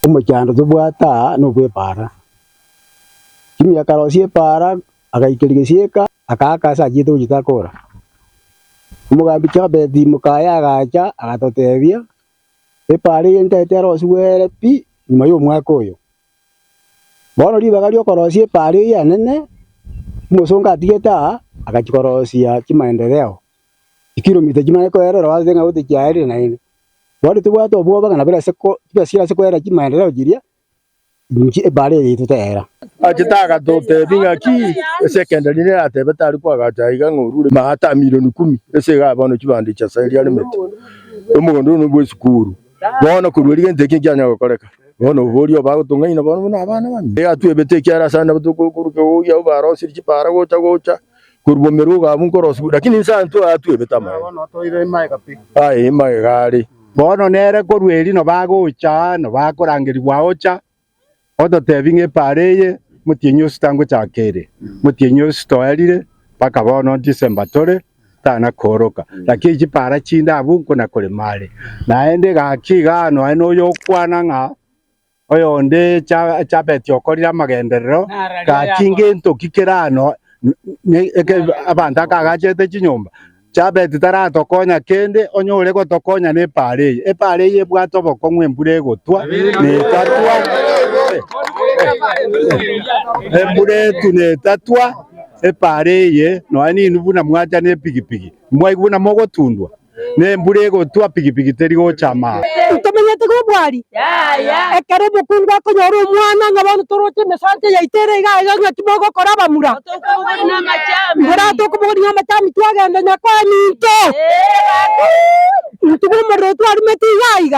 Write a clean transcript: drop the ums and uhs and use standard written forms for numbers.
Omochando tobwate aa nobw'epaara. Jimmy akarosia epaara, agaikeria gesieka, akaaka ase achiete gochia takora. Omogambi Jabeth mokaye agacha agatotebia, epaara eye ntaete erosigwe ere pi nyuma y'omwaka oyo. Bono ribaga ri'okorosia epaara eye enene, omosongo atigete aa, agachia korosia chimaendeleo, chikilomita chimanye koerera oase ng'a gose chiaerire naende. Bono tobwate obwoba ng'a nabo ase ko chibesa chiria ase koera chimaendeleo chiria, inche ebara eye yaito tera. Achete agatotebia ng'aki ase ekende riria yatebete aria kwagacha aiga ng'a orure maata milioni kumi ase igaa bono chibando echi ase eria aremete. Omogondo oyo nobwa esukuru. Bono korwa erio gento eke nkianya gokoreka. Bono oboria obo bagotong'aina bono buna abana bamino. Iga twebete ekiagera ase ande nabo tokoruka gocha abwo barosirie chipara gocha gocha. Korwa bomera ogo abwo nkorosigwe, lakini inse aa intwe aa twebete amagega. Aye magega are. Bono nere korwa erio nobagocha aa, nobakorangerigwa ocha, ototebie ng'a epaara eye motienyi osita ngochaka ere, motienyi osita oerire, mpaka bono December tore, tana kooroka. Lakini chipaara chinde abwo nkona korema are. Naende gaki igaa nonya noyokwana ng'a Oyonde Jabeti okorire amagenderero, gaki ngento ki kere ano abanto akagachete chinyomba? Jabeti taratokonya kende, onye ore gotokonya nepaara eye. Epaara eye ebwate obokong'u embura egotwa, netatwa, embura etwe netatwa, epaara eye nonya ninwe buna mwacha nepigipigi, mwaigwa buna mogotundwa. Na embura egotwa pigipigi teri gocha amaache. Ntomenyete gobwari? Ekero omokungu akonyora omwana ng'a bono toroche emesancha yaito ere iga iga ng'a timogokora abamura. Mbora tokobogoria ng'a amachani twagenda nyakoe minto. Intwe omorero twarumete iga iga.